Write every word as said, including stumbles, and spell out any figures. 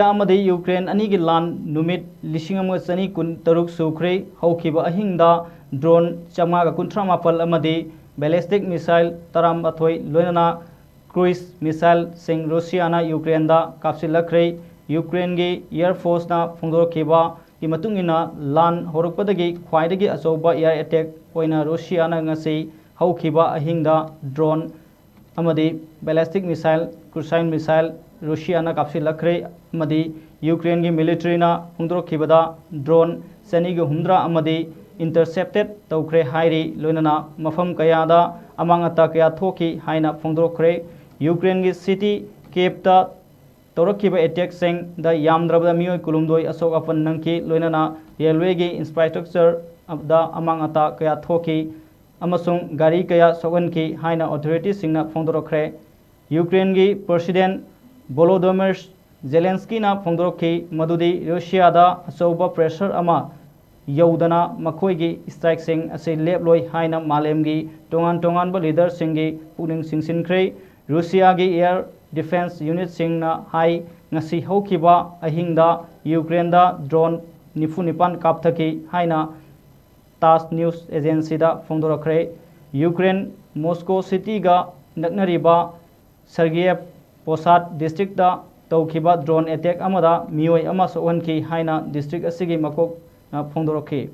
Russia ꯑꯃꯗꯤ Ukraine ꯑꯅꯤꯒꯤ ꯂꯥꯟ ꯅꯨꯃꯤꯠ ꯂꯤꯁꯤꯡ ꯑꯃꯒ ꯆꯅꯤ ꯀꯨꯟ ꯇꯔꯨꯛ ꯁꯨꯈ꯭ꯔꯦ꯫ ꯍꯧꯈꯤꯕ ꯑꯍꯤꯡꯗ drone ꯆꯥꯝꯃꯉꯥꯒ ꯀꯨꯟꯊ꯭ꯔꯥ ꯃꯥꯄꯜ ꯑꯃꯗꯤ ballistic missile ꯇꯔꯥꯃꯥꯊꯣꯏ, ꯂꯣꯏꯅꯅ cruise missileꯁꯤꯡ ꯔꯨꯁꯤꯌꯥꯅ ꯌꯨꯀ꯭ꯔꯦꯟꯗ ꯀꯥꯞꯁꯤꯜꯂꯛꯈ꯭ꯔꯦ꯫ ꯌꯨꯀ꯭ꯔꯦꯟꯒꯤ Air Forceꯅ ꯐꯣꯡꯗꯣꯔꯛꯈꯤꯕꯒꯤ ꯃꯇꯨꯡ ꯏꯟꯅ, ꯂꯥꯟ ꯍꯧꯔꯛꯄꯗꯒꯤ ꯈ꯭ꯋꯥꯏꯗꯒꯤ ꯑꯆꯧꯕ air attack ꯑꯣꯏꯅ ꯔꯨꯁꯤꯌꯥꯅ ꯉꯁꯤ ꯍꯧꯈꯤꯕ ꯑꯍꯤꯡꯗ drone ꯑꯃꯗꯤ ballistic missile, cruise missile ꯔꯨꯁꯤꯌꯥꯅ ꯀꯥꯞꯁꯤꯜꯂꯛꯈ꯭ꯔꯦ ꯑꯃꯗꯤ ꯌꯨꯀ꯭ꯔꯦꯟꯒꯤ militaryꯅ ꯐꯣꯡꯗꯣꯔꯛꯈꯤꯕꯗ drone ꯆꯅꯤꯒ ꯍꯨꯝꯗ꯭ꯔꯥ ꯑꯃꯗꯤ intercepted ꯇꯧꯈ꯭ꯔꯦ ꯍꯥꯏꯔꯤ꯫ ꯂꯣꯏꯅꯅ ꯃꯐꯝ ꯀꯌꯥꯗ ꯑꯃꯥꯡ ꯑꯇꯥ ꯀꯌꯥ ꯊꯣꯛꯈꯤ ꯍꯥꯏꯅ ꯐꯣꯡꯗꯣꯔꯛꯈ꯭ꯔꯦ꯫ ꯌꯨꯀ꯭ꯔꯦꯟꯒꯤ city Kievꯇ ꯇꯧꯔꯛꯈꯤꯕ attackꯁꯤꯡꯗ ꯌꯥꯝꯗ꯭ꯔꯕꯗ ꯃꯤꯑꯣꯏ ꯀꯨꯟꯍꯨꯝꯗꯣꯏ ꯑꯁꯣꯛ ꯑꯄꯟ ꯅꯪꯈꯤ꯫ ꯂꯣꯏꯅꯅ railwayꯒꯤ infrastructureꯗ ꯑꯃꯥꯡ ꯑꯇꯥ ꯀꯌꯥ ꯊꯣꯛꯈꯤ ꯑꯃꯁꯨꯡ ꯒꯥꯔꯤ ꯀꯌꯥ ꯁꯣꯛꯍꯟꯈꯤ ꯍꯥꯏꯅ authorityꯁꯤꯡꯅ ꯐꯣꯡꯗꯣꯔꯛꯈ꯭ꯔꯦ꯫ ꯌꯨꯀ꯭ꯔꯦꯟꯒꯤ President Volodymyr Zelenskyꯅ ꯐꯣꯡꯗꯣꯔꯛꯈꯤ ꯃꯗꯨꯗꯤ ꯔꯨꯁꯤꯌꯥꯗ ꯑꯆꯧꯕ pressure ꯑꯃ ꯌꯧꯗꯅ ꯃꯈꯣꯏꯒꯤ strikeꯁꯤꯡ ꯑꯁꯤ ꯂꯦꯞꯂꯣꯏ ꯍꯥꯏꯅ ꯃꯥꯂꯦꯝꯒꯤ ꯇꯣꯉꯥꯟ ꯇꯣꯉꯥꯟꯕ leaderꯁꯤꯡꯒꯤ ꯄꯨꯛꯅꯤꯡ ꯆꯤꯡꯁꯤꯟꯈ꯭ꯔꯦ꯫ ꯔꯨꯁꯤꯌꯥꯒꯤ air defence unitꯁꯤꯡꯅ ꯍꯥꯏ, ꯉꯁꯤ ꯍꯧꯈꯤꯕ ꯑꯍꯤꯡꯗ ꯌꯨꯀ꯭ꯔꯦꯟꯗ drone ꯅꯤꯐꯨ ꯅꯤꯄꯥꯟ ꯀꯥꯞꯊꯈꯤ ꯍꯥꯏꯅ TASS news agencyꯗ ꯐꯣꯡꯗꯣꯔꯛꯈ꯭ꯔꯦ꯫ ꯌꯨꯀ꯭ꯔꯦꯟ Moscow cityꯒ ꯅꯛꯅꯔꯤꯕ Sergiev Posad districtꯇ ꯇꯧꯈꯤꯕ drone attack ꯑꯃꯗ ꯃꯤꯑꯣꯏ ꯑꯃ ꯁꯣꯛꯍꯟꯈꯤ ꯍꯥꯏꯅ district ꯑꯁꯤꯒꯤ ꯃꯀꯣꯛꯅ ꯐꯣꯡꯗꯣꯔꯛꯈꯤ꯫